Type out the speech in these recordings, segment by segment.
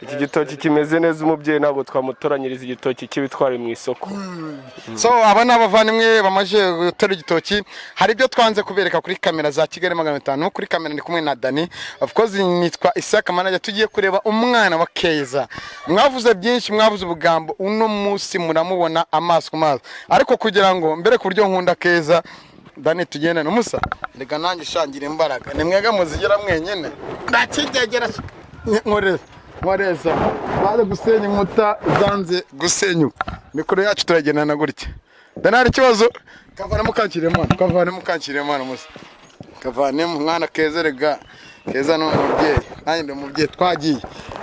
Iki gitoki kimeze neza. Umubyeyi ntabwo twamutoranyiriza igitoki kibitware mu isoko. So aba ni abavandimwe bamaze gutera igitoki. Hari ibyo twanze kubereka kuri kamera za Kigali 500. Kuri kamera ndi kumwe na Dani, of course nitwa Isaka Manager. Tugiye kureba umwana wa Keza. Mwavuze byinshi, mwavuze ubugambo, uno munsi muramubona amaso ku maso. Ariko kugira ngo mbere ku buryo nkunda Keza, Dani, tugendane umusa. Reka nanjye shangira imbaraga, ni mwega muzigera mwenyine. Ndakigegera nkoreza nkoreza baze gusenya inkuta zanze gusenyuka. Mikoro yacu turagendana gutya. Dani, hari ikibazo? Kavanemo kankiremo, kavanemo kankiremo hano musa, kavanemo umwana Keza. Rega Keza ni umubyeyi, nanjye ndi umubyeyi. Twagiye.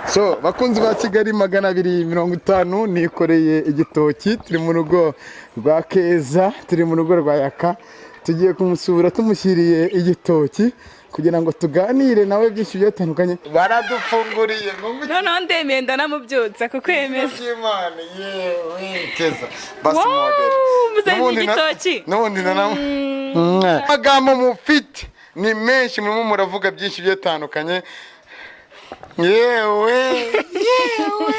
So bakunzi ba Kigali 250, nikoreye igitoki. Turi mu rugo rwa Keza, turi mu rugo rwa Yaka. Tugiye kumusura, tumushyiriye igitoki kugira ngo tuganire nawe byinshi bigiye bitandukanye. Baradufunguriye ngo ngwiki. Noneho ndemeye, ndanamubyutsa kukwemeza. By'Imana, yewe Keza, basi Wow, muhobere. muzanye N'ubundi igitoki. N'ubundi amagambo mufite ni menshi, murimo muravuga byinshi bigiye bitandukanye. Yewe yewe,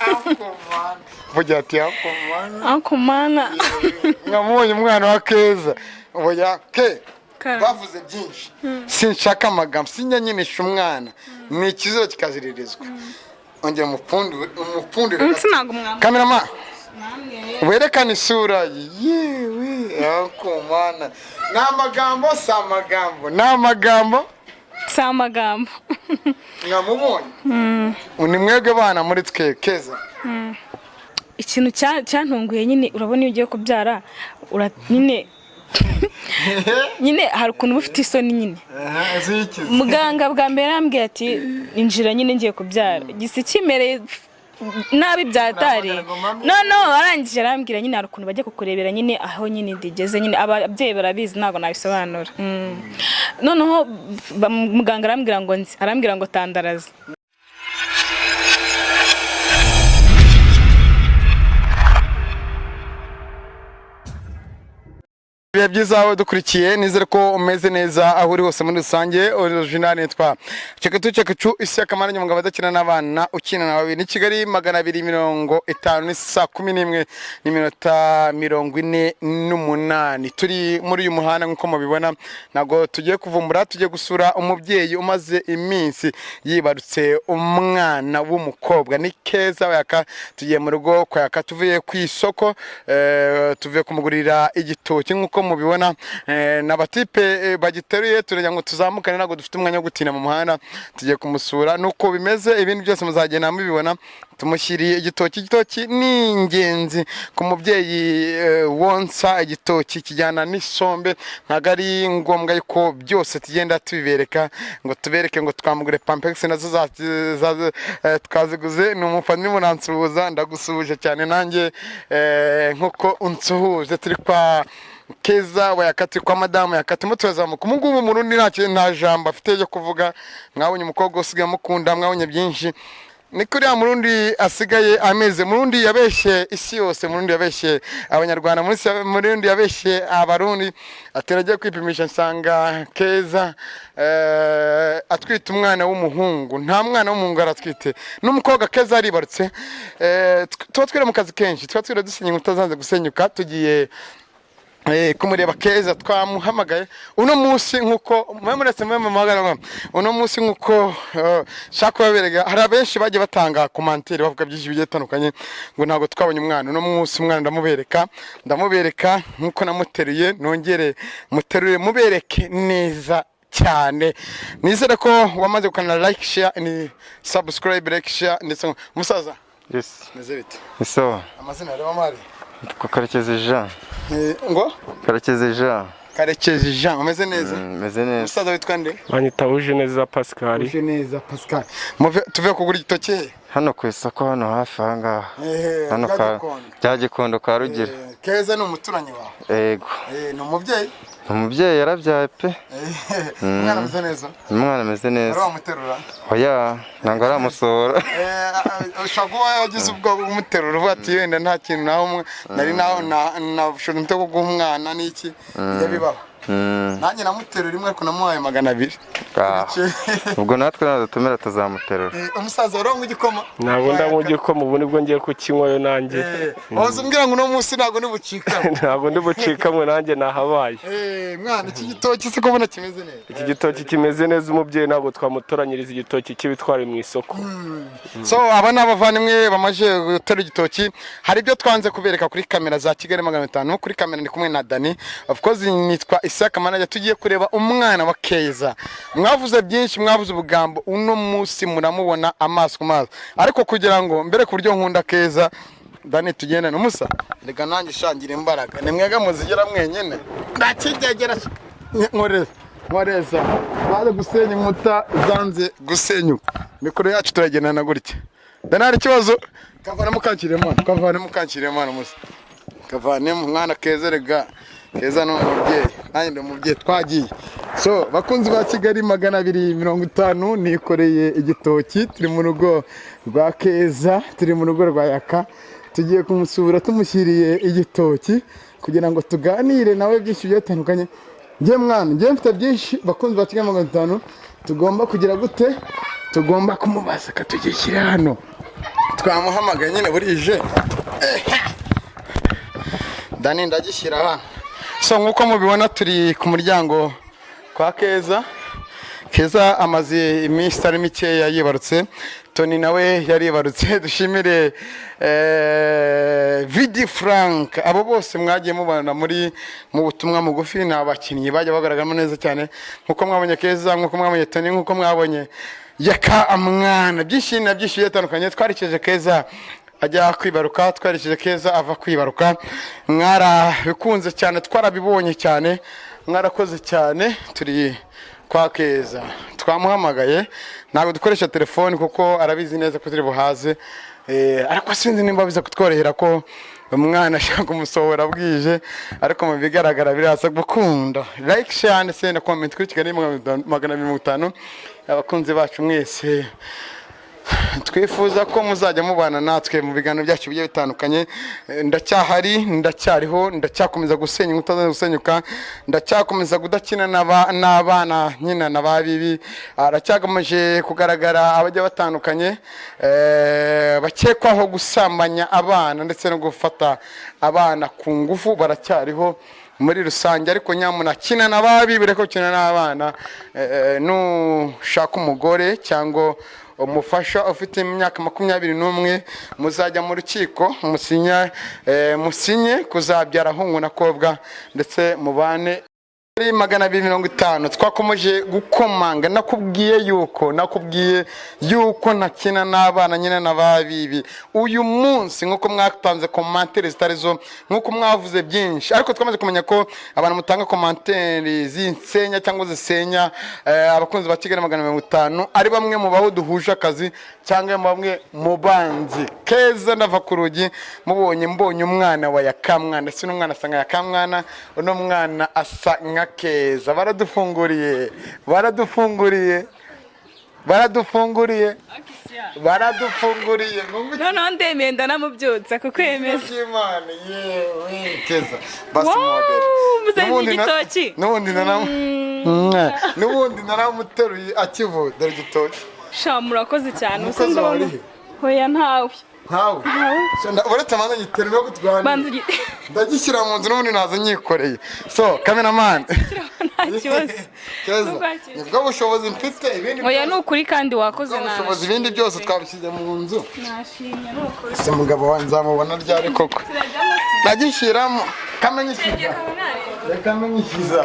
akomana vugira ati akomana. Akomana. Mwamubonye umwana wa Keza? Oya ke. Karame. Bavuze byinshi, sinshaka amagambo, sinjya nyinisha umwana, ni ikizira kikaziririzwa. Ongera umupfundure, umupfundure. Umunsi ntabwo mwamwe. Kamerama, werekane isura ye. Yewe akomana, ni amagambo, si amagambo, ni amagambo. Si amagambo. Mwamubonye, ni mwebwe bana muri twe Keza. Ikintu cyantunguye nyine, urabona iyo ugiye kubyara nyine nyine hari ukuntu uba ufite isoni nyine. Zikize. Muganga bwa mbere arambwira ati injira nyine, ngiye kubyara, gisi kimereye nabi byatari. No arangije arambwira nyine hari ukuntu bajya kukurebera nyine aho nyine ndigeze nyine, ababyeyi barabizi, ntabwo nabisobanura. Noneho muganga arambwira ngo nzi, arambwira ngo tandaraza. Ibihe byiza aho dukurikiye, nizere ko umeze neza aho uri hose muri rusange. Original nitwa Cekatu Cekacu Isaka Mara, umugabo adakina n'abana, ukina na babiri. Ni Kigali 250, ni saa 11:48. Turi muri uyu muhanda nk'uko mubibona, ntabwo tugiye kuvumbura, tugiye gusura umubyeyi umaze iminsi yibarutse umwana w'umukobwa, ni Keza Yaka. Tugiye mu rugo kwa Yaka, tuvuye ku isoko, tuvuye kumugurira igitoki nk'uko mubibona, n'abatipe bagiteruye. Turagira ngo tuzamukane, ntabwo dufite umwanya wo gutinda mu muhanda. Tugiye kumusura nuko bimeze, ibindi byose muzagenda mubibona. Tumushyiriye igitoki. Igitoki ni ingenzi ku mubyeyi wonsa. Igitoki kijyana n'isombe. Ntabwo ari ngombwa yuko byose tugenda tubibereka, ngo tubereke ngo twamugure pampegisi nazo twaziguze. Ni umufana urimo uransuhuza, ndagusuhuje cyane nanjye nk'uko unsuhuje. Turi kwa Keza wayakati, kwa madamu yakati, turazamuka. Ubu ngubu Murundi nta jambo afite ryo kuvuga. Mwabonye umukobwa usigaye amukunda, mwabonye byinshi, ni kuriya Murundi asigaye ameze. Murundi yabeshye isi yose, Murundi yabeshye Abanyarwanda, Murundi yabeshye Abarundi ati nagiye kwipimisha nsanga Keza atwite umwana w'umuhungu. Nta mwana w'umuhungu aratwite, n'umukobwa. Keza aribarutse. Tuba twira mu kazi kenshi, tuba twira dusenya inkuta zanze gusenyuka. Tugiye kumureba Keza, twamuhamagaye uno munsi nkuko mwe muretse mwe muhamagara uno munsi nkuko shaka kubabereka. Hari abenshi bagiye batanga commentaire bavuga byinshi bigiye bitandukanye ngo ntabwo twabonye umwana. Uno munsi umwana ndamubereka, ndamubereka nkuko namuteruye, nongere muterure mubereke neza cyane. Nizere ko wamaze gukanda like, share ni subscribe, like, share ndetse musaza. Yes, meze bite? Ni sawa. Amazina rero mari? Nitwa Karekezi Jean. Ngo? Karekezi Jean. Karekezi Jean, umeze neza? Meze neza. Umusaza witwa nde? Banyita Neza Pascal. Uje neza Pascal. Tuve kugura igitoki he? Hano ku isoko, hano hafi aha ngaha. Hano bya ka Gikondo. bya Gikondo kwa Rugira. Keza ni umuturanyi wawe? Yego. Ni umubyeyi? Umubyeyi yarabyaye pe. Umwana ameze neza? Umwana ameze Wari neza. wamuterura? Oya, ntabwo aramusohora. Ushobora kuba wagize ubwoba umuterura uvuga ati wenda nta kintu nawe nari nawe na bushobozi mfite bwo guha umwana n'iki, bijya bibaho. Nanjye namuterura rimwe, ariko namuhaye 200. Ah, ubwo natwe nadutumira tuzamuterura. Umusaza, uranywa igikoma? Ntabwo ndanywa igikoma, ubu nibwo ngiye kukinywayo nanjye. Wahoze umbwira ngo uno munsi ntabwo nibucika. Ntabwo ndi bucikamwe, nanjye nahabaye. Mwana, iki gitoki se ko mbona kimeze neza? Iki gitoki kimeze neza, umubyeyi ntabwo twamutoranyiriza igitoki kibi twari mu isoko. So aba ni abavandimwe bamaze guterura igitoki. Hari ibyo twanze kubereka kuri kamera za Kigali 500. Kuri kamera ndi kumwe na Dani, of course nitwa Isaka Manager. Tugiye kureba umwana wa Keza. Mwavuze byinshi, mwavuze ubugambo, uno munsi muramubona amaso ku maso. Ariko kugira ngo mbere ku buryo nkunda Keza, Dani tugendane umusa, reka nanjye shangira imbaraga ni mwega muzigera mwenyine ndakigegera. Nkoreza, nkoreza, baje gusenya inkuta zanze gusenyuka. Mikoro yacu turagendana gutya. Dani, hari ikibazo? Kavanemo kankiremo, kavanemo kankiremo musa, kavanemo mwana. Keza rega, Keza ni umubyeyi, nanjye ndi umubyeyi. Twagiye. So bakunzi ba Kigali 250, nikoreye igitoki, turi mu rugo rwa Keza, turi mu rugo rwa Yaka. Tugiye kumusura tumushyiriye igitoki kugira ngo tuganire nawe byinshi bigiye bitandukanye. Njye mwana, njye mfite byinshi, bakunzi ba Kigali 500, tugomba kugira gute? Tugomba kumubaza. Akatugishyira hano, twamuhamagaye nyine burije. Dani, ndagishyira hano. So nk'uko mubibona, turi ku muryango kwa Keza. Keza amaze iminsi itari mikeya yibarutse, Tony nawe yaribarutse. Dushimire Vidi Frank, abo bose mwagiye mubana muri mu butumwa mugufi, ni abakinnyi bajya bagaragaramo neza cyane, nk'uko mwabonye Keza, nk'uko mwabonye Tony, nk'uko mwabonye Yaka mwana, byinshi na byinshi bigiye bitandukanye. Twarekeje Keza ajya kwibaruka, twerekeje Keza ava kwibaruka. Mwarabikunze cyane, twarabibonye cyane, mwarakoze cyane. Turi kwa Keza, twamuhamagaye. Ntabwo dukoresha telefoni kuko arabizi neza ko turi buhaze. Ariko sinzi nimba biza kutworohera ko umwana ashaka kumusohora bwije, ariko mu bigaragara biraza gukunda. Like, share ndetse na comment kuri Kigali 250. Abakunzi bacu mwese, twifuza ko muzajya mubana natwe mu biganiro byacu bigiye bitandukanye. Ndacyahari, ndacyariho, ndacyakomeza gusenya inkuta zanze gusenyuka, ndacyakomeza kudakina n'abana nyina na ba bibi. Aracyakomeje kugaragara abajya batandukanye bakekwaho gusambanya abana ndetse no gufata abana ku ngufu, baracyariho muri rusange. Ariko nyamuna kina na babi, bireke gukina n'abana. Nushaka umugore cyangwa umufasha ufite imyaka 21, muzajya mu rukiko musinya, musinye kuzabyara hungu na kobwa ndetse mubane. Ari 250, twakomeje gukomanga. Nakubwiye yuko ntakina n'abana nyine na babibi. Uyu munsi nk'uko mwatanze commentaire zitari zo, nk'uko mwavuze byinshi, ariko twamaze kumenya ko abantu mutanga commentaire z'insenya cyangwa zisenya abakunzi ba Kigali 500 ari bamwe mu baho duhuje akazi cyangwa bamwe mu banzi. Keza, ndava ku rugi mubonye, mbonye umwana wa Yakamwana, ndetse n'umwana asa nka Yakamwana, uno mwana asa nka Keza. Baradufunguriye, baradufunguriye, baradufunguriye, baradufunguriye. Noneho ndemeye, ndanamubyutsa kukwemeza. By'Imana, yewe Keza, basi Wow, muhobere. muzanye N'ubundi igitoki. N'ubundi naramuteruye akivuye. Dore igitoki. Sha, murakoze cyane. Umukozi Usa wawe ndabona- ari he? Hoya, ntawe. Ntawe? Uretse manza ngiterura no kutwanira. Banza Ndagishyira mu nzu, n'ubundi naza nyikoreye. So cameraman. Nta kibazo. Keza, Nubwakire. nibwo bushobozi mfite, ibindi Oya, ni ukuri, kandi wakoze. nibwo bushobozi, ibindi byose twabishyize mu nzu. Nashimye, ni ukuri. Ese mugabo wanjye nzamubona ryari koko? Turajyamo se? Ndagishyiramo kamenyishyiza, reka menyishyiza.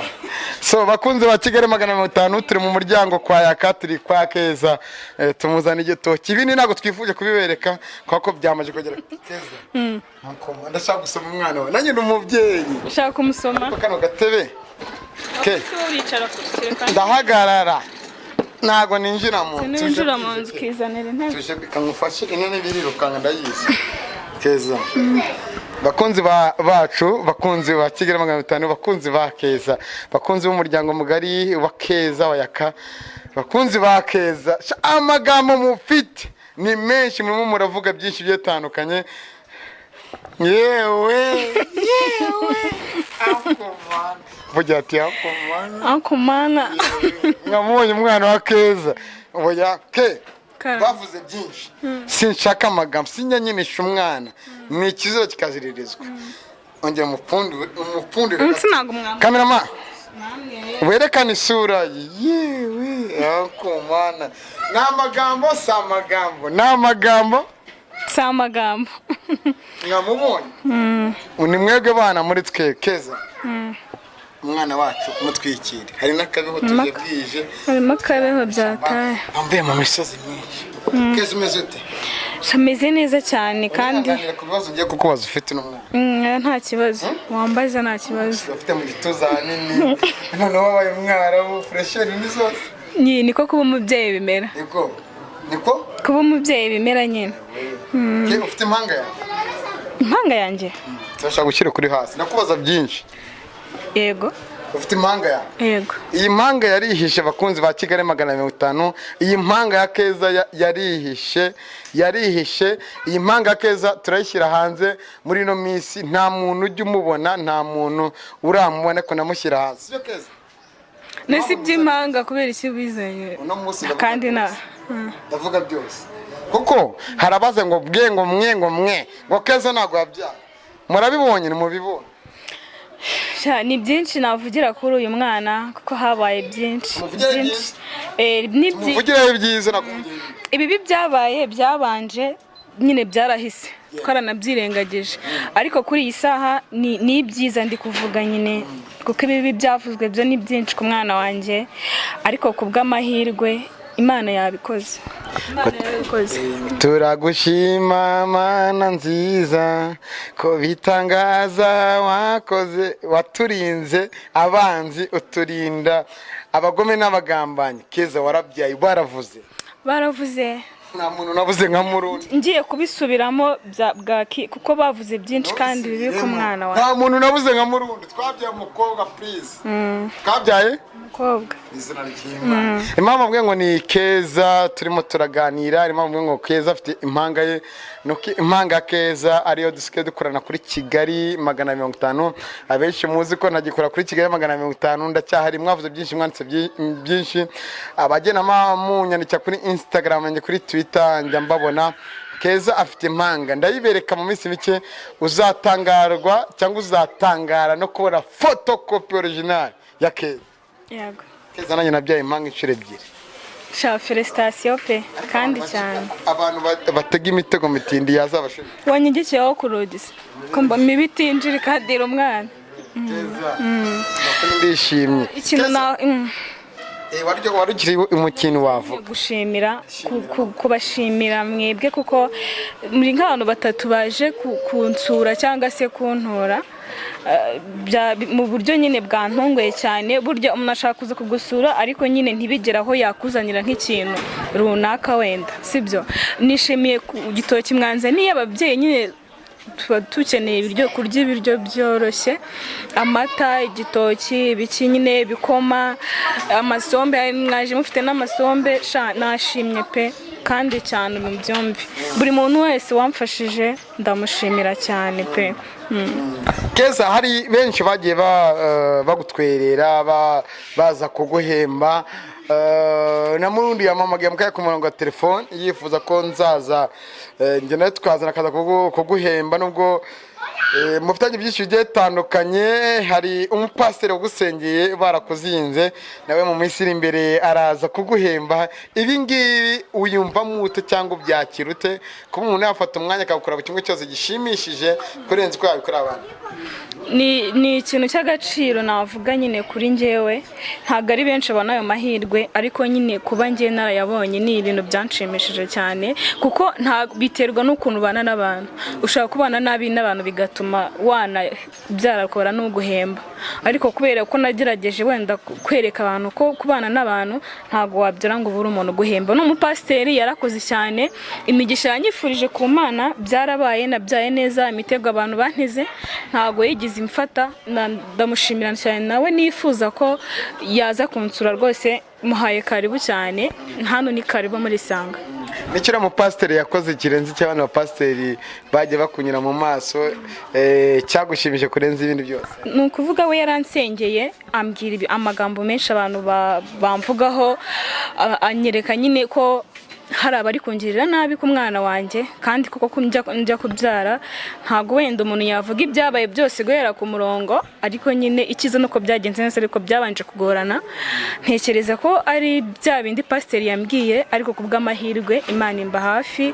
So bakunzi ba Kigali 500, turi mu muryango kwa Yaka, turi kwa Keza. Tumuzana igitoki, ibindi ntabwo twifuje kubibereka kuko byamaze kugera. Keza, ntakoma, ndashaka gusoma umwana wawe, nanjye ni umubyeyi. Ushaka kumusoma? Kano gatebe ke. Ese wowe uricara ku kireka? Ndahagarara, ntabwo ninjira mu nzu. Ninjira mu nzu ukizanira intebe. Tuje, kamufashe intebe, birirukanka, ndayizi. Keza, bakunzi bacu, bakunzi ba Kigali 500, bakunzi ba Keza, bakunzi b'umuryango mugari wa Keza wa Yaka, bakunzi ba Keza. Sha, amagambo mufite ni menshi, murimo muravuga byinshi bigiye bitandukanye. Yewe yewe, akomana, vugira ati akomana. Akomana. Mwamubonye umwana wa Keza? Oya ke. Karame. Bavuze byinshi, sinshaka amagambo, sinjya nyinisha umwana, ni ikizira kikaziririzwa. Ongera umupfundure, umupfundure. Umunsi ntabwo mwamwe. Kamerama, werekane isura ye. Yewe, akomana, ni amagambo, si amagambo, ni amagambo. Si amagambo. Mwamubonye, ni mwebwe bana muri twe. Keza, umwana wacu mutwikire, hari n'akabeho tuje bwije. Harimo akabeho byataye. Wambaye mu misozi myinshi. Keza, umeze ute? Ameze neza cyane kandi. Urihanganira ku bibazo ngiye kukubaza ufite n'umwana? Nta kibazo, wambaza nta kibazo. Ufite mu gituza hanini, noneho wabaye umwarabu, fraîcheur ni zose. Niko kuba umubyeyi bimera. Niko, niko. Kuba umubyeyi bimera nyine. Ke, ufite impanga yawe? Impanga yanjye? Turashaka gushyira kuri hasi, ndakubaza byinshi. Yego. Ufite impanga yawe? Yego. Iyi mpanga yarihishe, abakunzi ba Kigali 250, iyi mpanga ya Keza yarihishe, yarihishe. Iyi mpanga ya Keza turayishyira hanze muri ino minsi. Nta muntu ujya umubona, nta muntu uramubona, ariko namushyira hanze. Sibyo, Keza? Nese iby'impanga kubera iki bizanye? Uno munsi ndavuga Kandi na byose. Ndavuga byose kuko harabaza ngo bwe, ngo mwe, ngo mwe, ngo Keza ntabwo yabyara. Murabibonye, nimubibonye. Sha, ni byinshi navugira kuri uyu mwana kuko habaye byinshi. Muvugire. Byinshi. Ni Muvugiraho ibyiza, nakuvugira ibibi. Ibibi byabaye byabanje nyine byarahise, twaranabyirengagije, ariko kuri iyi saha ni ibyiza ndi kuvuga nyine, kuko ibibi byavuzwe byo ni byinshi ku mwana wanjye, ariko ku bw'amahirwe Imana yabikoze, Imana yabikoze. Turagushima Mana nziza ko bitangaza wakoze, waturinze abanzi, uturinda abagome n'abagambanyi. Keza, warabyaye baravuze. Baravuze. Nta muntu nabuze nka Murundi. Ngiye kubisubiramo bya bwaki kuko bavuze byinshi kandi bibi ku mwana wawe. Nta muntu nabuze nka Murundi. Twabyaye umukobwa, please, twabyaye Umukobwa. Izina ry'Imana. Impamvu mvuge ngo ni Keza turimo turaganira, impamvu mvuge ngo Keza afite impanga ye, nuko impanga ya Keza ariyo dusigaye dukorana kuri Kigali 250. Abenshi muzi ko ntagikora kuri Kigali 250, ndacyahari. Mwavuze byinshi, mwanditse byinshi, abagena munyandikira kuri Instagram yanjye, kuri Twitter, njya mbabona. Keza afite impanga, ndayibereka mu minsi mike. Uzatangarwa cyangwa uzatangara no kubona photocopy original ya Keza. Yego. Keza, nanjye nabyaye impanga inshuro ebyiri. Sha, félicitations pe, kandi cyane. Abantu batega imitego mitindi yazabashije. Wanyigikiyeho ku rugi se ko mba mibi itinjira ikadira umwana. Keza, ndishimye. Ikintu Keza, na wari ukiri umukino wavuga. Gushimira, kubashimira mwebwe kuko muri nk'abantu batatu baje kunsura cyangwa se kuntora. Mu buryo nyine bwantunguye cyane. Burya umuntu ashaka kuza kugusura ariko nyine ntibigere aho yakuzanira nk'ikintu runaka wenda sibyo. Nishimiye ku gitoki mwanze niyo ababyeyi nyine tuba dukeneye ibiryo, kurya ibiryo byoroshye, amata, igitoki, ibiki nyine, ibikoma, amasombe. Mwaje mufite n'amasombe. Sha, nashimye pe, kandi cyane mu byombi. Buri muntu wese wamfashije ndamushimira cyane pe. Keza, hari benshi bagiye bagutwerera, baza kuguhemba. Na Murundi yampamagaye mukaya ku murongo wa telefone yifuza ko nzaza, njye nawe tukazana akaza kuguhemba nubwo mufitanye byinshi bigiye bitandukanye. Hari umupasiteri wagusengeye barakuzinze, nawe mu minsi iri imbere araza kuguhemba. Ibi ngibi uyumvamo ute cyangwa ubyakira ute, kuba umuntu yafata umwanya akagukora buri kimwe cyose gishimishije kurenza uko yabikora abantu? Ni ikintu cy'agaciro navuga nyine kuri njyewe. Ntabwo ari benshi babona ayo mahirwe, ariko nyine kuba njye narayabonye ni ibintu byanshimishije cyane, kuko nta biterwa n'ukuntu ubana n'abantu. Ushobora kubana nabi n'abantu bigatuma wana byarakora n'uguhemba, ariko kubera ko nagerageje wenda kwereka abantu ko kubana n'abantu ntabwo wabyara ngo ubure umuntu uguhemba. Ni umupasiteri, yarakoze cyane. Imigisha yanyifurije ku Mana byarabaye, nabyaye neza. Imitego abantu banteze ntabwo yigize imfata. Ndamushimira cyane nawe, nifuza ko yaza kunsura rwose. Muhaye karibu cyane hano, ni karibu muri Sanga. Nicyo uriya mupasiteri yakoze kirenze icyo abandi bapasiteri bagiye bakunyura mu maso, cyagushimije kurenza ibindi byose? Ni ukuvuga we yaransengeye, ambwira amagambo menshi abantu bamvugaho, anyereka nyine ko hari abari kungirira nabi ku mwana wanjye. Kandi koko ko njya kubyara, ntabwo wenda umuntu yavuga ibyabaye byose guhera ku murongo, ariko nyine icyiza nuko byagenze neza, ariko byabanje kugorana. Ntekereza ko ari bya bindi pasiteri yambwiye, ariko ku bw'amahirwe Imana imba hafi,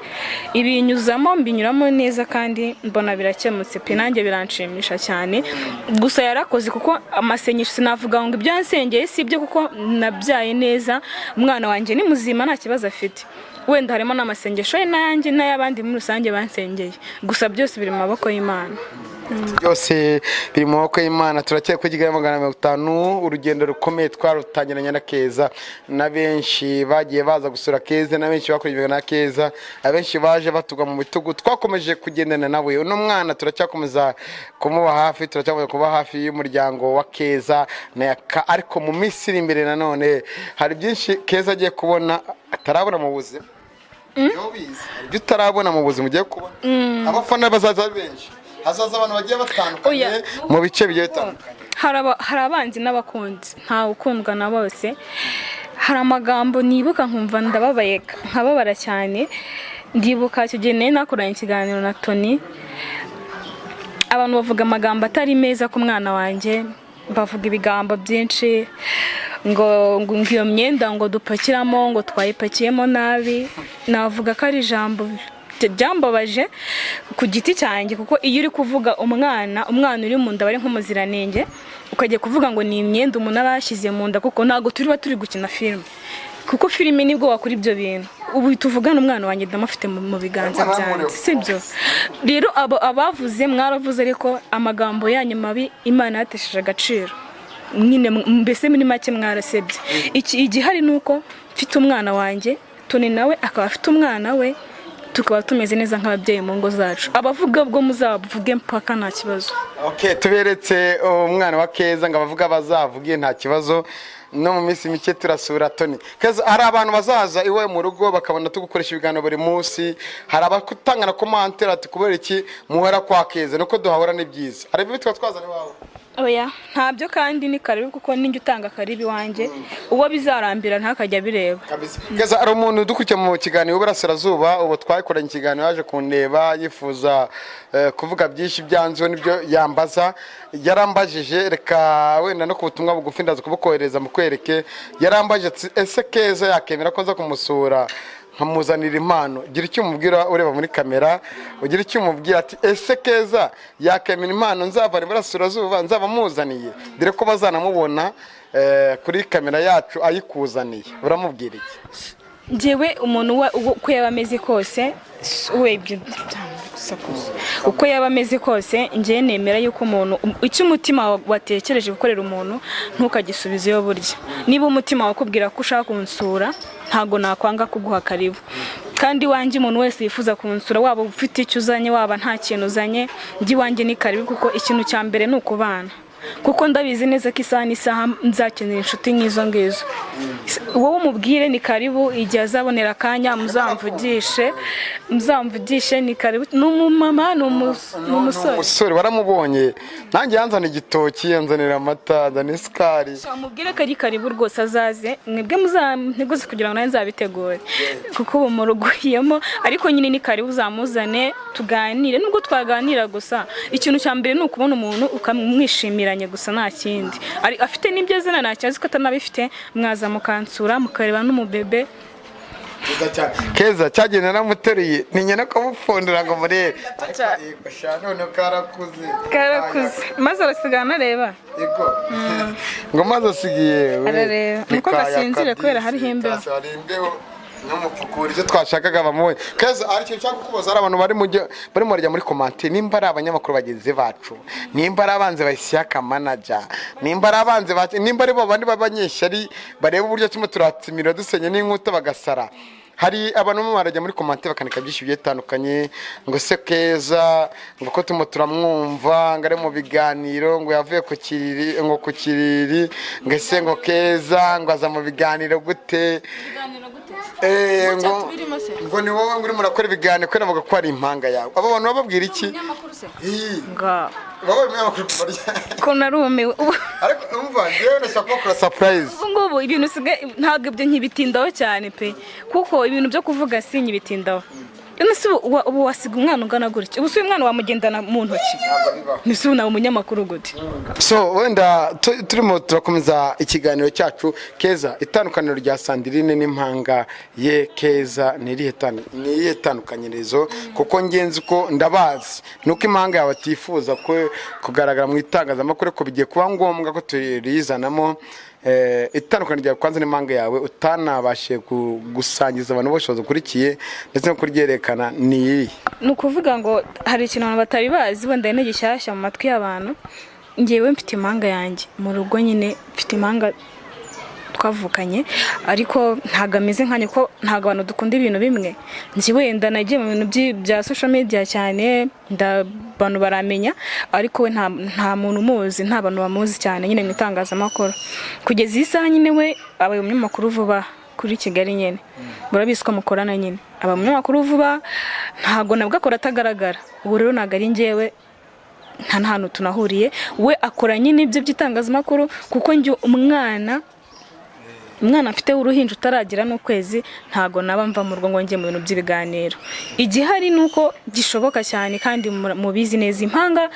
ibinyuzamo, mbinyuramo neza kandi mbona birakemutse pe. Nanjye biranshimisha cyane. Gusa yarakoze, kuko amasengesho, sinavuga ngo ibyo yansengeye si ibyo, kuko nabyaye neza, umwana wanjye ni muzima, nta kibazo afite. Wenda harimo n'amasengesho ye n'ayanjye n'ay'abandi muri rusange bansengeye, gusa byose biri mu maboko y'Imana. Byose biri mu maboko y'Imana. Turacyari kuri Kigali 500. Urugendo rukomeye twarutangiranye na Keza, na benshi bagiye baza gusura Keza, na benshi bakurikiwe na Keza, abenshi baje batugwa mu bitugu. Twakomeje kugendana nawe. Uno mwana turacyakomeza kumuba hafi, turacyakomeza kuba hafi y'umuryango wa Keza na Yaka. Ariko mu minsi iri imbere nanone hari byinshi Keza agiye kubona atarabona mu buzima. Iyo ubizi, hari ibyo utarabona mu buzima ugiye kubona. Abafana bazaza ari benshi, hazaza abantu bagiye batandukanye Oya. mu bice bigiye bitandukanye. Hari abanzi n'abakunzi, ntawe ukundwa na bose. Hari amagambo nibuka nkumva ndababaye, nkababara cyane. Ndibuka icyo gihe nari nakoranye ikiganiro na Tony, abantu bavuga amagambo atari meza ku mwana wanjye, bavuga ibigambo byinshi ngo iyo myenda ngo dupakiramo ngo twayipakiyemo nabi. Navuga ko ari ijambo byambabaje ku giti cyanjye, kuko iyo uri kuvuga umwana, umwana uri mu nda aba ari nk'umuziranenge, ukajya kuvuga ngo ni imyenda umuntu aba yashyize mu nda, kuko ntabwo turiba turi gukina filime, kuko filime nibwo wakora ibyo bintu. Ubu tuvugana umwana wanjye ndamufite mu biganza byanjye, sibyo? Rero abo abavuze, mwaravuze, ariko amagambo yanyu mabi Imana yatesheje agaciro nyine. Mbese muri make mwarasebye. Iki igihari ni uko mfite umwana wanjye, Tony nawe akaba afite umwana we, tukaba tumeze neza nk'ababyeyi mu ngo zacu. Abavuga bwo muzavuge mpaka, nta kibazo. Okay, tuberetse umwana wa Keza ngo abavuga bazavuge, nta kibazo. No mu minsi mike turasura Tony. Keza, hari abantu bazaza iwe mu rugo bakabona tugukoresha ibiganiro buri munsi. Hari abakutanga na commentaire ati: "Kubera iki muhora kwa Keza?" Nuko duhahora ni byiza. Hari ibyo twa twazana iwawe? Oya, ntabyo, kandi ni karibu, kuko ninjye utanga karibu iwanjye. Uwo bizarambira ntakajya abireba. Kabisa. Keza, hari umuntu udukurikiye mu kiganiro Iburasirazuba, ubu twakoranye ikiganiro, yaje kundeba yifuza kuvuga byinshi byanzeho nibyo yambaza. Yarambajije, reka wenda no ku butumwa bugufi ndaza kubukohereza mukwereke. Yarambajije ati: "Ese Keza yakemera ko nza kumusura nkamuzanira impano?" Gira icyo umubwira ureba muri kamera, ugira icyo umubwira ati: "Ese Keza yakemera impano nzavana Iburasirazuba nzaba muzaniye?" Dore ko bazanamubona kuri kamera yacu ayikuzaniye. Uramubwira iki? Njyewe umuntu uko yaba ameze kose, we ibyo gusakuza, uko yaba ameze kose, njyewe nemera yuko umuntu icyo umutima watekereje gukorera umuntu ntukagisubizeyo. Burya niba umutima wakubwira ko ushaka kunsura, ntabwo nakwanga kuguha karibu. Kandi iwanjye umuntu wese yifuza kunsura, waba ufite icyo uzanye, waba nta kintu uzanye, njye iwanjye ni karibu, kuko ikintu cya mbere ni ukubana, kuko ndabizi neza ko isaha n'isaha nzakenera inshuti nk'izo ngizo. Wowe umubwire ni karibu, igihe azabonera akanya muzamvugishe, muzamvugishe, ni karibu. Ni umumama, ni umusore. Umusore waramubonye, nanjye yanzana igitoki, yanzanira amata, yanzana isukari. Mubwire ko ari karibu rwose, azaze. Mwebwe muzanteguze kugira ngo nawe nzabitegure, kuko ubu muruguyemo. Ariko nyine ni karibu, uzamuzane tuganire. Nubwo twaganira gusa, ikintu cya mbere ni ukubona umuntu ukamwishimiranye gusa, nta kindi. Afite n'ibyo azana nta kibazo, ko atanabifite mwaza mukansura mukareba n'umubebe. Keza cyane. Keza cyagenda naramuteruye, ni nyina kumupfundura ngo murebe. Ariko yego sha, none karakuze. Karakuze, maze arasigara anareba. Yego, ngo maze asigiye we. Arareba. Ni Nuko kaya gasinzire kubera hariho imbeho. Kasi hari imbeho n'umupfukura icyo twashakaga bamubonye. Keza, hari ikintu nshaka kukubaza. Hari abantu bari mu barimo barajya muri commentaire, nimba ari abanyamakuru bagenzi bacu, nimba ari abanzi ba Isiyaka manager, nimba ari abanzi ba, nimba ari bo bandi b'abanyeshyari bareba uburyo turimo turatsimira dusenya n'inkuta bagasara. Hari abantu bamwe barajya muri commentaire bakandika byinshi bigiye bitandukanye, ngo se Keza, ngo ko turimo turamwumva ngo ari mu biganiro, ngo yavuye ku kiriri, ngo ku kiriri, ngo ese ngo Keza ngo aza mu biganiro gute? Gutya Ngo tubirimo se? Ngo ni wowe ngo urimo urakora ibiganiro kubera bavuga ko ari impanga yawe. Abo bantu bababwira iki? Ii, Nga wabaye umunyamakuru kuva ryari? Ko narumiwe ubu. Ariko umva, njyewe ndashaka kubakora surprise. Ubu ngubu ibintu usigaye ntabwo ibyo nkibitindaho cyane pe, kuko ibintu byo kuvuga si nkibitindaho. None se ubu wasiga umwana ungana gutya? Ubu se uyu mwana wamugendana mu ntoki? Ntabwo bibaho. Ese ubu nawe umunyamakuru gute? So wenda turimo turakomeza ikiganiro cyacu. Keza, itandukaniro rya Sandrine n'impanga ye Keza ni irihe tandukanyirizo? Kuko ngenzi ko ndabazi nuko impanga yawe atifuza ko kugaragara mu itangazamakuru, ariko bigiye kuba ngombwa ko turizanamo. Itandukaniro ryawe kwanza n'impanga yawe utanabashije gusangiza abantu bose badukurikiye ndetse no kuryerekana ni irihe? Ni ukuvuga ngo hari ikintu abantu batari bazi, wenda ari gishyashya mu matwi y'abantu. Ngewe mfite impanga yanjye mu rugo nyine, mfite impanga twavukanye, ariko ntabwo ameze nkanjye kuko ntabwo abantu dukunda ibintu bimwe. Njye wenda nagiye mu bintu bya social media cyane, abantu baramenya, ariko we nta muntu umuzi, nta bantu bamuzi cyane nyine mu itangazamakuru kugeza iyi saha. Nyine we abaye umunyamakuru vuba kuri Kigali nyine, murabizi ko mukorana nyine. Aba umunyamakuru vuba, ntabwo nabwo akora atagaragara. Ubu rero ntabwo ari njyewe, nta n'ahantu tunahuriye. We akora nyine ibyo by'itangazamakuru, kuko njye umwana mfite w'uruhinja utaragira n'ukwezi, ntabwo naba mva mu rugo ngo njye mu bintu by'ibiganiro. Igihari ni uko gishoboka cyane kandi mubizi neza, impanga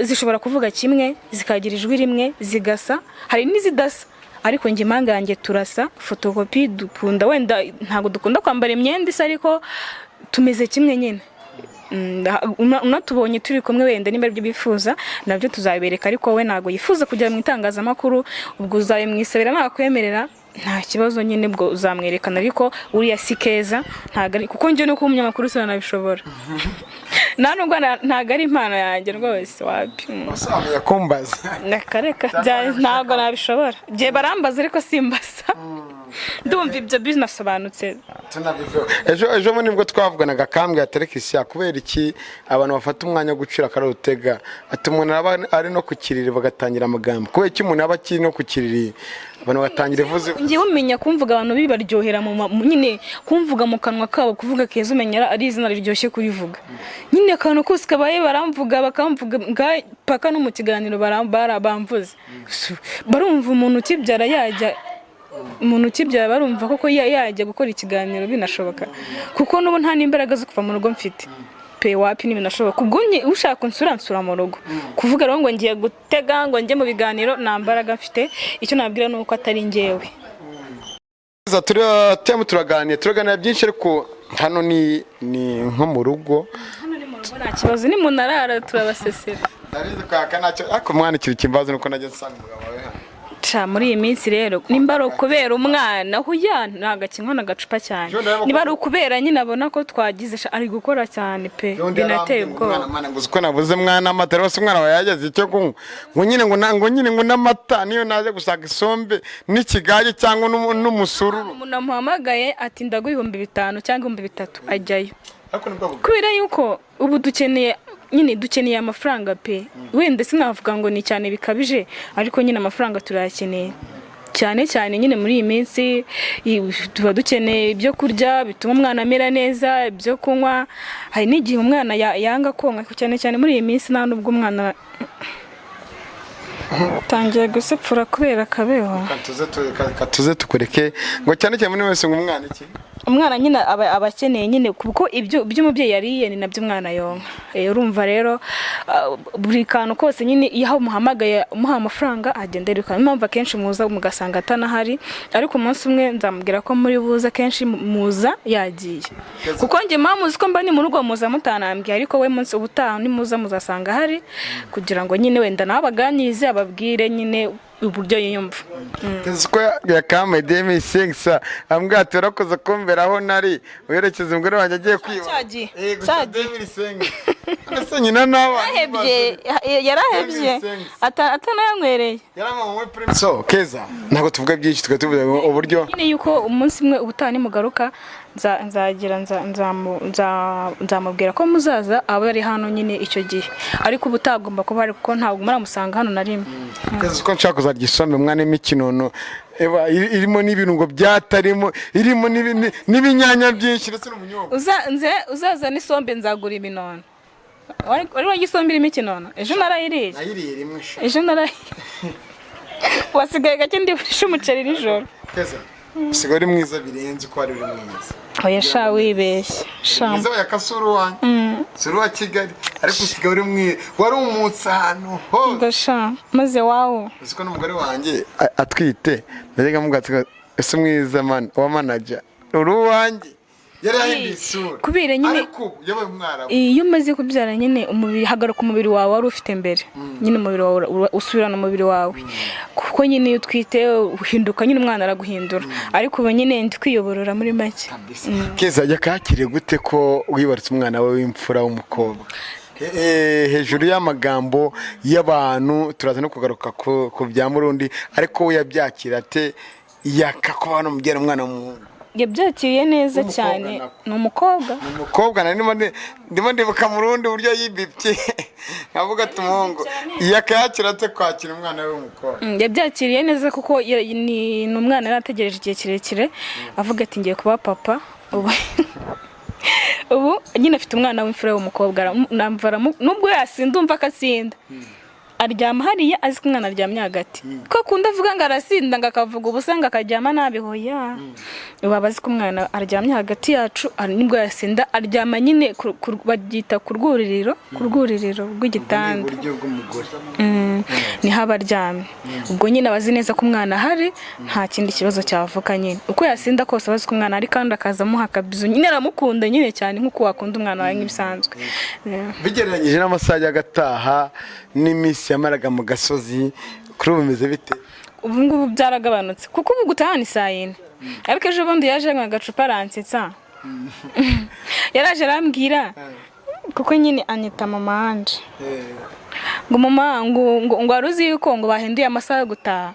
zishobora kuvuga kimwe, zikagira ijwi rimwe, zigasa, hari n'izidasa, ariko njye impanga yanjye turasa fotokopi. Dukunda, wenda ntabwo dukunda kwambara imyenda isa, ariko tumeze kimwe nyine. Unatubonye turi kumwe, wenda niba aribyo bifuza nabyo tuzabereka, ariko we ntabwo yifuza kujya mu itangazamakuru. Ubwo uzabimwisabira, nakwemerera nta kibazo nyine, ubwo uzamwerekana. Ariko uriya si Keza, ntabwo ari, kuko njye no kuba umunyamakuru sinanabishobora, nta nubwo ntabwo ari impano yanjye rwose, wapi. Usobanuye kumbaza. Reka reka, ntabwo nabishobora. Njye barambaza ariko simbasa. Ndumva ibyo binasobanutse. Tunabiveho. Ejo bundi nibwo twavuganaga, akambwira ati: "Ariko isi, kubera iki abantu bafata umwanya wo gucira akarutega?" Ati: "Umuntu aba ari no ku kiriri bagatangira amagambo. Kubera iki umuntu aba akiri no ku kiriri abantu batangira ivuze?" Ngewe umenya kumvuga abantu bibaryohera nyine kumvuga mu kanwa kabo, kuvuga Keza umenya ari izina riryoshye kurivuga nyine. Akantu kose kabaye baramvuga, bakamvuga paka no mu kiganiro bamvuze. Barumva umuntu ukibyara yajya, umuntu ukibyara barumva koko yajya gukora ikiganiro binashoboka? Kuko n'ubu nta n'imbaraga zo kuva mu rugo mfite pe, wapi, ntibinashoboka. Ubwo ushaka unsura, nsura mu rugo. Kuvuga rero ngo ngiye gutega ngo njye mu biganiro, nta mbaraga mfite. Icyo nabwira ni uko atari njyewe. Turimo turaganira byinshi, ariko hano ni nko mu rugo. Hano ni mu rugo, nta kibazo, ni munarara turabasesera. Ndabizi kwaka ntacyo, ariko mwana ikintu kimbaza nuko najya nsanga umugabo wawe hano. Ca muri iyi minsi rero nimba ari ukubera umwana, huya ntabwo akinywa n'agacupa cyane. Niba ari ukubera nyine abona ko twagize ari gukora cyane pe, binateye ubwoba. Mwana, ngo uzi ko nabuze mwana amata rwose? Umwana wawe yageze icyo kunywa, ngo nyine ngo nyine ngo n'amata niyo naje gushaka isombe n'ikigage cyangwa n'umusururu. Umuntu amuhamagaye ati: "Ndaguha 5000 cyangwa 3000," ajyayo. Ariko nibwo Kubera yuko ubu dukeneye nyine, dukeneye amafaranga pe. Wenda sinavuga ngo ni cyane bikabije, ariko nyine amafaranga turayakeneye cyane cyane nyine muri iyi minsi. Tuba dukeneye ibyo kurya bituma umwana amera neza, ibyo kunywa. Hari n'igihe umwana yanga konka, cyane cyane muri iyi minsi. Nta nubwo umwana tangiye gusepfura kubera akabeho. Katuze tukureke, ngo cyane cyane muri wese ngo umwana iki? Umwana nyine aba akeneye nyine, kuko ibyo umubyeyi yariye ni nabyo umwana yonka. Urumva rero, buri kantu kose nyine iyo umuhamagaye umuha amafaranga agenda yiruka. Niyo mpamvu akenshi muza mugasanga atanahari, ariko umunsi umwe nzamubwira ko muri buze akenshi muza yagiye, kuko njye mpamvu uzi ko mba ni mu rugo muza mutanambwiye, ariko we munsi ubutaha nimuza muzasanga ahari, kugira ngo nyine wenda nawe abaganirize, ababwire nyine uburyo yiyumva. Tuzi ko yakampaye 2500, ambwira ati: "Warakoze kumbera aho nari werekeza umugore wanjye agiye kwiba." Cyagiye. Yego. Cyagiye. 2500 ese nyina n'abana? Yarahebye, yarahebye, atanayanywereye. So Keza, ntabwo tuvuga byinshi, tukaba tuvuga uburyo Nyine yuko umunsi umwe ubutaha nimugaruka. Nzagira nzamubwira ko muzaza aba ari hano nyine icyo gihe, ariko ubu utagomba kuba ari, kuko ntabwo muramusanga hano na rimwe. Keza, ko nshaka kuzarya isombe mwana imikinono eba irimo n'ibirungo byatarimo, irimo n'ibinyanya byinshi ndetse n'ubunyobwa. Uzazana isombe nzagura ibinono. Wari warya isombe irimo ikinono? Ejo narayiriye. Nayiriye rimwe sha. Ejo narayiriye, wasigaye gake ndibushe umuceri nijoro. Keza, usigaye uri mwiza birenze uko wari uri mwiza. Oya sha, wibeshye sha. Mwiza wa Yakasura wanjye, sura wa Kigali, ariko usigaye uri mwiza, wari umutse ahantu hose. Ubwo sha maze wawo. Uzi ko n'umugore wanjye atwite najyaga mubwira ati: "Ese mwiza man wa manager uri uwanjye?" Yari yahinduye isura. Kubera nyine- Ariko ubu yabaye umwarabu. Iyo umaze kubyara nyine, umubiri hagaruka umubiri wawe wari ufite mbere nyine, umubiri wawe usubirana umubiri wawe, kuko nyine iyo utwite uhinduka nyine, umwana araguhindura, ariko ubu nyine ndi kwiyoborora muri make. Keza, yakakiriye gute ko wibarutse umwana we w'imfura w'umukobwa? Hejuru y'amagambo y'abantu, turaza no kugaruka ku bya Murundi, ariko we yabyakira ate yakakuba hano mubyara umwana w'umuhungu? Yabyakiriye neza W'umukobwa cyane. Nako. Ni umukobwa. Ni umukobwa. Nari ndimo ndibuka Murundi uburyo yibibye, nkavuga ati umuhungu. Yakayakira ate kwakira umwana we w'umukobwa? Yabyakiriye neza kuko ni umwana yari ategereje igihe kirekire, avuga ati ngiye kuba papa. Ubu nyine afite umwana w'imfura w'umukobwa, nubwo yasinda umva ko asinda, aryama hariya azi ko umwana aryamye hagati, ko akunda avuga ngo arasinda, ngo akavuga ubusa, ngo akaryama nabi. Hoya, ubu aba azi ko umwana aryamye hagati yacu, nibwo yasinda aryama nyine babyita ku rwuririro rw'igitanda. Iburyo bw'umugore. Niho aba aryamye. Ubwo nyine aba azi neza ko umwana ahari, nta kindi kibazo cyavuka nyine. Uko yasinda kose aba azi ko umwana ahari, kandi akaza amuha akabizu nyine, aramukunda nyine cyane nk'uko wakunda umwana wawe nk'ibisanzwe. Yeah. Bigereranyije n'amasaha y'agataha n'iminsi yamaraga mu gasozi, kuri ubu bimeze bite? Ubu ngubu byaragabanutse, kuko ubu gutaha ni saa yine, ariko ejo bundi yaje anywa agacupa aransetsa. Yaraje arambwira, kuko nyine anyita mama wanje, ngo mama, ngo wari uzi yuko ngo bahinduye amasaha yo gutaha?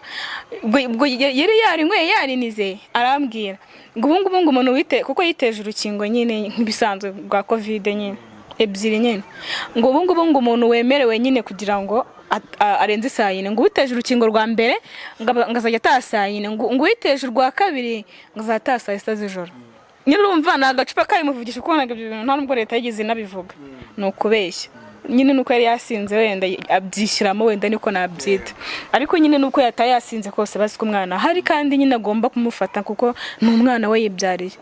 Ubwo yari yarinyweye yarinize, arambwira ngo ubu ngubu ngo umuntu wite, kuko yiteje urukingo nyine nk'ibisanzwe rwa COVID nyine ebyiri nyine, ngo ubu ngubu ngo umuntu wemerewe nyine kugira ngo arenze saa yine, ngo uwiteje urukingo rwa mbere ngo azajya ataha saa yine, ngo uwiteje urwa kabiri ngo azajya ataha saa sita z'ijoro. Nyine urumva ni agacupa kabimuvugisha, kuko ntabwo ibyo bintu nta nubwo leta yigeze inabivuga, ni ukubeshya nyine, nuko yari yasinze wenda abyishyiramo, wenda niko nabyita, ariko nyine nuko yataye yasinze kose bazi ko umwana ahari, kandi nyine agomba kumufata kuko ni umwana we yibyariye.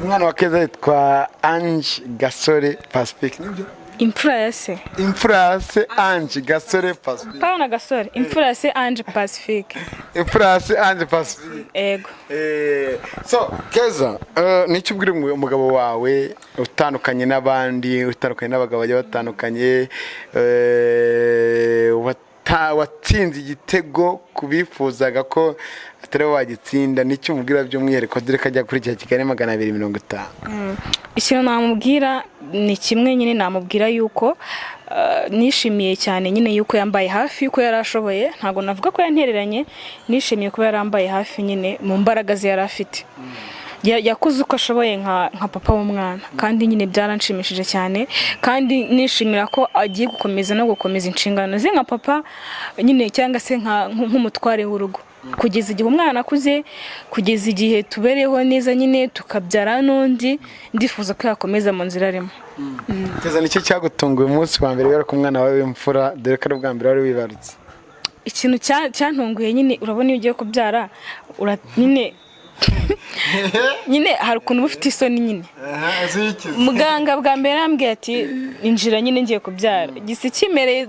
Umwana wa Keza yitwa Ange Gasore Pacifique, nibyo? Imfura ya se. Imfura ya se Ange Gasore Pacifique. Pana Gasore, imfura ya se Ange Pacifique. Imfura ya se Ange Pacifique. Ego. So Keza, nicyo ubwira umugabo wawe utandukanye n'abandi, utandukanye n'abagabo bagiye batandukanye, watsinze igitego ku bifuzaga ko atari we wagitsinda, nicyo umubwira by'umwihariko, dore ko ajya kuri cya Kigali 250? Ikintu namubwira ni kimwe nyine, namubwira yuko nishimiye cyane nyine yuko yambaye hafi, yuko yari ashoboye. Ntabwo navuga ko yantereranye, nishimiye kuba yarambaye hafi nyine mu mbaraga ze yari afite. Yakoze uko ashoboye nka papa w'umwana, kandi nyine byaranshimishije cyane, kandi nishimira ko agiye gukomeza no gukomeza inshingano ze nka papa nyine, cyangwa se nk'umutware w'urugo, kugeza igihe umwana akuze, kugeza igihe tubereho neza nyine, tukabyara n'undi. Ndifuza ko yakomeza mu nzira arimo. Keza, nicyo cyagutunguye umunsi wa mbere wibaruka umwana wawe w'imfura, dore ko ari ubwa mbere wari wibarutse? Ikintu cyantunguye nyine, urabona iyo ugiye kubyara nyine hari ukuntu uba ufite isoni nyine. Muganga bwa mbere yarambwiye ati injira nyine ngiye kubyara, gisi kimereye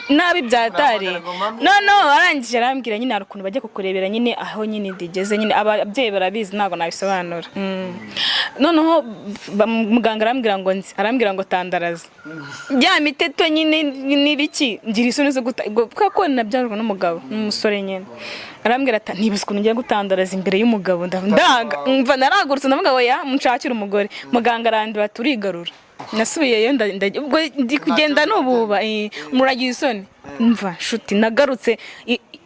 nabi byatari. Noneho arangije arambwira nyine hari ukuntu bajya kukurebera nyine aho nyine ndigeze nyine, ababyeyi barabizi, ntabwo nabisobanura. Noneho muganga arambwira ngo nzi, arambwira ngo tandaraza ya miteto nyine n'ibiki, ngira isoni zo guta ubwo, kubera ko nabyarwa n'umugabo n'umusore nyine. Arambwira ati ntibuze ukuntu ngiye gutandaraza imbere y'umugabo, ndanga mva naragurutse, ndavuga oya munshakire umugore. Muganga arandura turigarura, nasubiyeyo ubwo ndi kugenda nububa, muragira isoni. Mva nshuti, nagarutse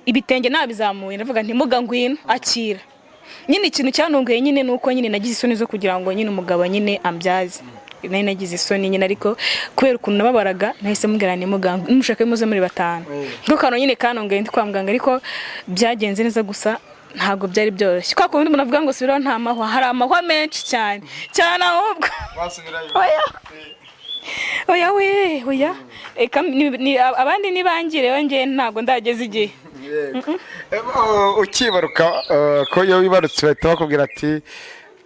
ibitenge nabizamuye, ndavuga nti muga ngwino akira. Nyine ikintu cyantunguye nyine ni uko nyine nagize isoni zo kugira ngo nyine umugabo nyine ambyaze. Nari nagize isoni nyine, ariko kubera ukuntu nababaraga nahise mubwira ni muganga, nushaka muze muri batanu. Niko kantu nyine kantunguye ndi kwa muganga, ariko byagenze neza, gusa ntabwo byari byoroshye. Kwa kundi umuntu avuga ngo subiraho nta mahwa, hari amahwa menshi cyane cyane ahubwo. Wasubirayo? Oya, oya we, oya. Eka abandi nibangire, njye ntabwo ndageza igihe. Yego. Ukibaruka, ko iyo wibarutse bahita bakubwira ati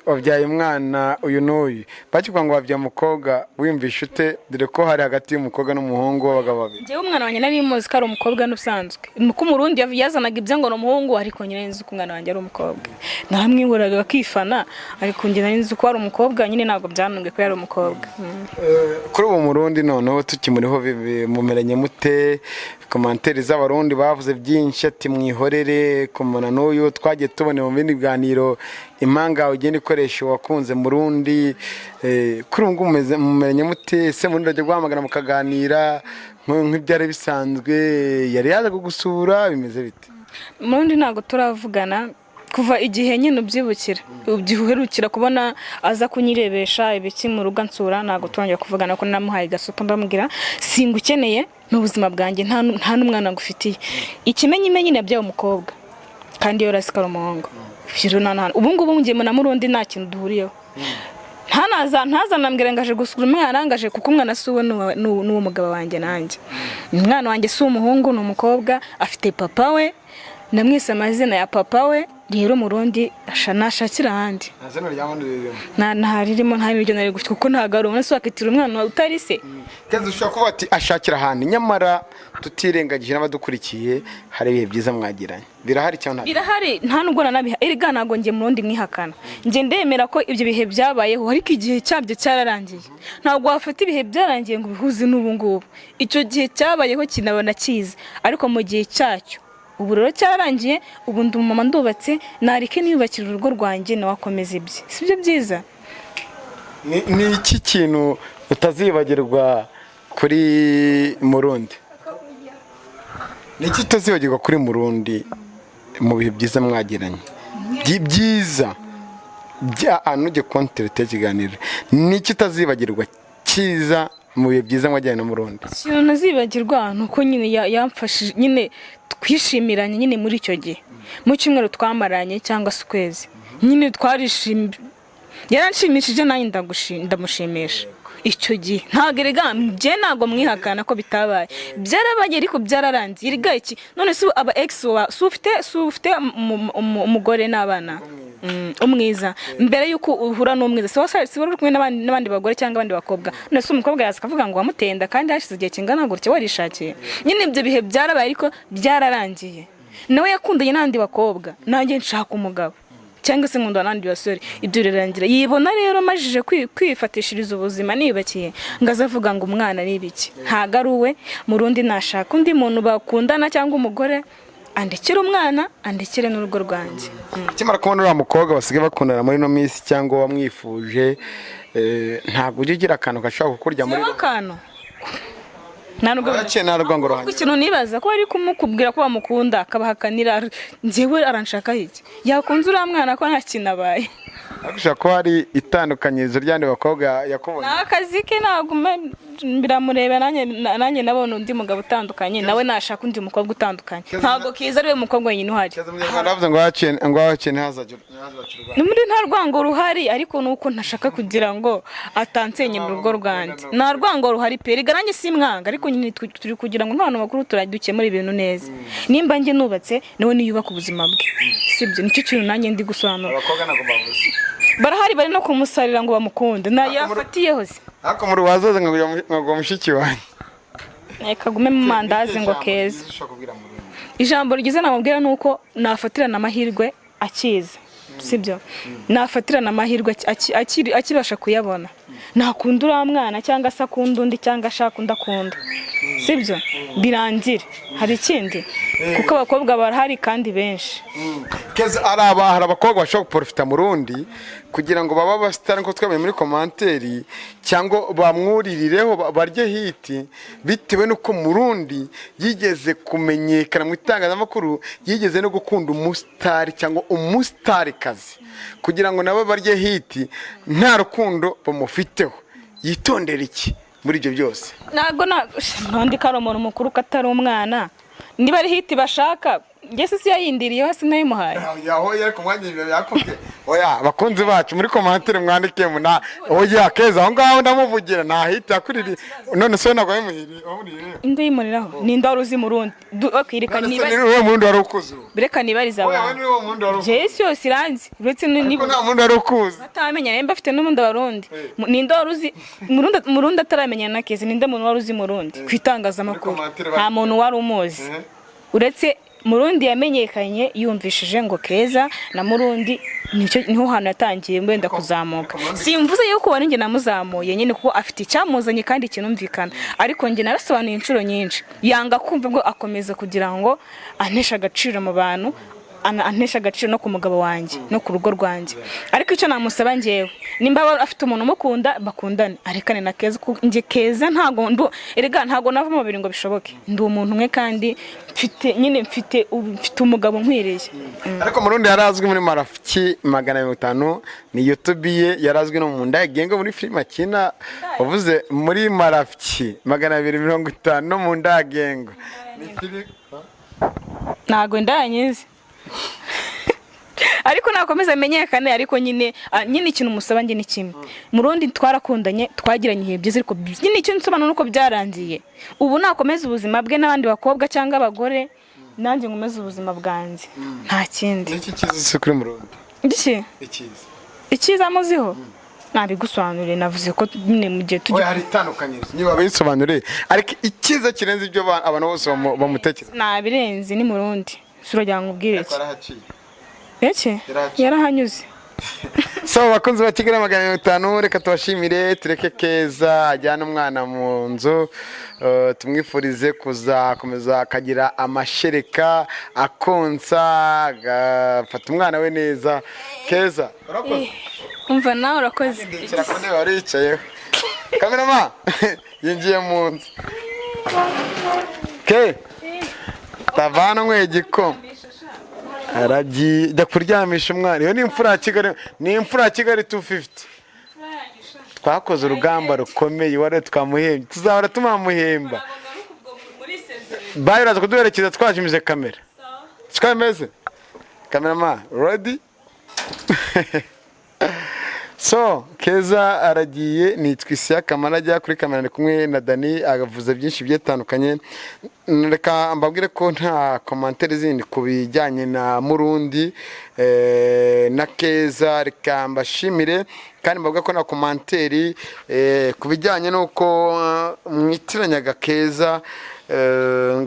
wabyaye umwana uyu n'uyu, bakikuvuga ngo wabyaye umukobwa, wiyumvisha ute, dore ko hari hagati y'umukobwa n'umuhungu w'abagabo babiri? Njyewe umwana wanjye nari muzi ko ari umukobwa n'ubusanzwe, nuko Umurundi yazanaga ibyo ngo ni umuhungu, ariko nyine nzi ko umwana wanjye ari umukobwa. Naramwiburaga akifana, ariko njye nari nzi ko ari umukobwa nyine, ntabwo byantunguye ko yari umukobwa. Kuri ubu Murundi noneho tukimuriho, mumeranye mute? Commentaires z'Abarundi bavuze byinshi, ati mwihorere kumuna n'uyu. Twagiye tubona mu bindi biganiro impanga ugenda ikoresha wakunze Murundi. Kuri ubu ngubu mumeranye mute? Ese Murundi ajya guhamagara mukaganira nk'ibyari bisanzwe? Yari yaza kugusura? Bimeze bite? Murundi ntabwo turavugana kuva igihe nyine ubyibukira, uherukira kubona aza kunyirebesha ibiki mu rugo ansura. Ntabwo turongera kuvugana ko namuhaye gasopo, ndamubwira singukeneye n'ubuzima bwanjye, nta n'umwana ngufitiye. Ikimenyimenyi yabyaye umukobwa kandi iyo ko ari umuhungu. Rero ubu ngubu ngiye na Murundi nta kintu duhuriyeho. Ntazanambwira ngo aje gusura umwana, ngaje kuko umwana si uwe, n'uwo mugabo wanjye. Nanjye umwana wanjye si umuhungu, ni umukobwa, afite papa we, namwise amazina ya papa we. Rero Murundi nashakira ahandi. Nta zina rya Murundi ririmo? Nta ririmo, nta n'iryo nari gufite, kuko ntabwo ari umunsi wakitira umwana utari se. Keza, ushobora kuba ati ashakira ahantu, nyamara tutirengagije n'abadukurikiye, hari ibihe byiza mwagiranye, birahari cyangwa ntabwo? Birahari, nta nubwo nanabiha. Erega ntabwo njye Murundi mwihakana, njye ndemera ko ibyo bihe byabayeho, ariko igihe cyabyo cyararangiye. Ntabwo wafata ibihe byarangiye ngo ubihuze n'ubu ngubu. Icyo gihe cyabayeho kinabona kiza, ariko mu gihe cyacyo. Ubu rero cyararangiye, ubu ndi umumama, ndubatse, nareke niyubakira urugo rwanjye, nawe akomeza ibye, si byo byiza? Ni iki kintu utazibagirwa kuri Murundi? Ni iki utazibagirwa kuri Murundi mu bihe byiza mwagiranye? Byiza bya nujye konterete ikiganiro, ni iki utazibagirwa cyiza mu bihe byiza mwagiranye na Murundi? Ikintu ntazibagirwa ni uko nyine yamfashije nyine, twishimiranye nyine muri icyo gihe, mu cyumweru twamaranye cyangwa se ukwezi nyine twarishimye, yaranshimishije nanjye ndamushimisha icyo gihe. Ntabwo erega njye ntabwo mwihakana ko bitabaye, byarabaye ariko byararangiye. Erega iki none si aba ex wa si ufite umugore n'abana, umwiza mbere y'uko uhura n'umwiza si wasa si wari uri kumwe n'abandi bagore cyangwa abandi bakobwa? None se umukobwa yaza akavuga ngo wamutenda kandi hashize igihe kingana gutya warishakiye? Nyine ibyo bihe byarabaye ariko byararangiye. Nawe yakundanye n'abandi bakobwa, nanjye nshaka umugabo cyangwa se nkunda n'abandi basore, ibyo birarangira. Yibona rero majije kwifatishiriza ubuzima niyubakiye, ngo aze avuga ngo umwana ni ibiki, ntago ari uwe. Murundi nashaka undi muntu bakundana cyangwa umugore, andekere umwana, andekere n'urugo rwanjye. Ukimara kubona uriya mukobwa basigaye bakundana muri ino minsi cyangwa wamwifuje, ntabwo ujya ugira akantu gashobora kukurya muri Siho akantu nta nubwo. Baraciye, nta rwango ruhanye. Ikintu nibaza ko ari kumukubwira ko bamukunda akabahakanira, njyewe aranshakaho iki? Yakunze uriya mwana ko nta kintu abaye. Ariko ushobora kuba hari itandukanyirizo ry'andi bakobwa yakubonye. Ni akazi ke, ntabwo biramureba. Nanjye nabona undi mugabo utandukanye, nawe nashaka undi mukobwa utandukanye. Ntabwo Kiza ariwe mukobwa wenyine uhari. Keza, Umunyarwanda bavuze ngo haciye ngo haciye ntihazajye ntihazajye. Ni muri nta rwango ruhari, ariko ni uko ntashaka kugira ngo atansenyera urugo rwanjye. Nta rwango ruhari pe, erega nanjye simwanga, ariko nyine turi kugira ngo nk'abantu bakuru dukemure ibintu neza. Nimba njye nubatse, nawe niyubaka ubuzima bwe, sibyo? Nicyo kintu nanjye ndi gusobanura. Abakobwa ntabwo bavuze. Barahari, bari no kumusarira ngo bamukunde, na yafatiyeho se. Ariko muri wazaza nkaguha mushiki wanjye. Reka agume mu mandazi ngo keza. Ijambo ryiza namubwira ni uko nafatirana amahirwe akiza, sibyo? Nafatirana amahirwe akibasha kuyabona. Nakunda uriya mwana cyangwa se akunda undi cyangwa ashaka undi akunda, sibyo? Birangire. Hari ikindi? Kuko abakobwa barahari kandi benshi. Keza, ari aba, hari abakobwa bashobora guprofita Murundi kugira ngo babe abasitari nk'uko twabonye muri commentaire, cyangwa bamwuririreho barye hit bitewe n'uko Murundi yigeze kumenyekana mu itangazamakuru, yigeze no gukunda umusitari cyangwa umustarikazi, kugira ngo nabo barye hit nta rukundo bamufiteho. Yitondera iki muri ibyo byose? Ntabwo na Murundi ko ari umuntu mukuru, ko atari umwana. Niba ari hit bashaka, njye si yayindiriyeho, sinayimuhaye. Yaho yari ku mwanya ibyo yakubwiye. Oya, abakunzi bacu muri commentaire mwandike muna oya. Keza aho ngaho ndamuvugira, nta hit yakuririye. None se ntabwo wabimuhiriye, wamuririye? Inde yimuriraho? Ninde wari uzi Murundi? Okay, reka None se niba ni uwo Murundi wari ukuzi ubu? Reka nibarize Oya, we abantu. ni uwo Murundi wari ukuzi. Njye isi yose iranzi uretse Ariko nta Murundi wari ukuzi. Batamenya nimba afite n'ubundi Abarundi. Ninde wari uzi Murundi? Murundi ataramenyana na Keza, ninde muntu wari uzi Murundi ku itangazamakuru? Muri commentaire. Nta muntu wari umuzi uretse Murundi. Yamenyekanye yumvishije ngo Keza na Murundi, nicyo niho hantu yatangiye wenda kuzamuka. Simvuze yuko uwo njye namuzamuye nyine, kuko afite icyamuzanye kandi kinumvikana, ariko njye narasobanuye inshuro nyinshi yanga kumva, ngo akomeza kugira ngo anteshe agaciro mu bantu, anteshe agaciro no ku mugabo wanjye no ku rugo rwanjye. Ariko icyo namusaba njyewe, nimba aba afite umuntu umukunda, bakundane, arekane na Keza, kuko njye Keza ntago erega ntago nava mu mubiri ngo bishoboke. Ndi umuntu umwe kandi mfite nyine mfite umugabo nkwiriye. Ariko Murundi yarazwi muri Marafiki 250, ni YouTube ye, yarazwi no mu Ndagengo muri filime akina. Wavuze muri Marafiki 250 no mu Ndagengo ni filime. Ntago ndanyizi, ariko nakomeza amenyekane. Ariko nyine nyine ikintu musaba njye ni kimwe. Murundi twarakundanye, twagiranye ibihe byiza, ariko nyine icyo nsobanura nuko byarangiye. Ubu nakomeza ubuzima bwe n'abandi bakobwa cyangwa abagore, nanjye nkomeze ubuzima bwanjye, nta kindi. Niki cyiza se kuri Murundi? Iki? Icyiza. Icyiza muziho nabigusobanuriye, navuze ko nyine mu gihe tujya Oya, hari itandukanyirizo niba babisobanuriye, ariko icyiza kirenze ibyo abantu bose bamutekereza. Nabirenze, ni Murundi. Si uragira ngo ubwire iki? Yarahaciye. Iki? Yarahaciye. Yarahanyuze. So abakunzi ba Kigali 250, reka tubashimire, tureke Keza ajyane umwana mu nzu, tumwifurize kuzakomeza akagira amashereka, akonsa, agafata umwana we neza. Keza, urakoze. Umva, nawe urakoze. Ndikira ku ntebe wari yicayeho. Cameraman yinjiye mu nzu. Ke tavana unyweye igikoma, aragiye jya kuryamisha umwana. Iyo ni imfura ya Kigali, ni imfura ya Kigali 250. Twakoze urugamba rukomeye, wari twamuhembye, tuzahora tumamuhemba. Bayi, uraza kuduherekeza twajimije kamera, siko bimeze? Cameraman ready? So Keza aragiye. Nitwa Isiyaka Manajya, kuri kamera ndi kumwe na Dani, avuze byinshi bigiye bitandukanye. Reka mbabwire ko nta commentaire zindi ku bijyanye na Murundi na Keza. Reka mbashimire kandi mbabwire ko na commentaire ku bijyanye n'uko mwitiranyaga Keza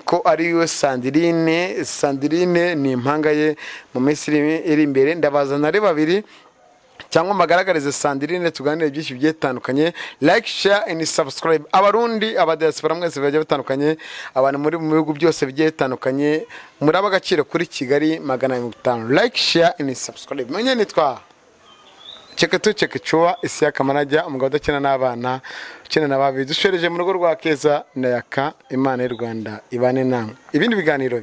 ko ari we Sandrine. Sandrine ni impanga ye. Mu minsi iri imbere ndabazana ari babiri cyangwa mbagaragarize Sandrine, tuganire byinshi bigiye bitandukanye. Like, share and subscribe. Abarundi, abadiaspora mwese bagiye batandukanye, abantu muri mu bihugu byose bigiye bitandukanye, muri ab'agaciro kuri Kigali 250. Like, share and subscribe. Menye nitwa Cheketu Chekechuwa Isiyaka Manajya, umugabo udakina n'abana, ukina na babiri. Dushereje mu rugo rwa Keza na Yaka. Imana y'u Rwanda ibane namwe. Ibindi biganiro.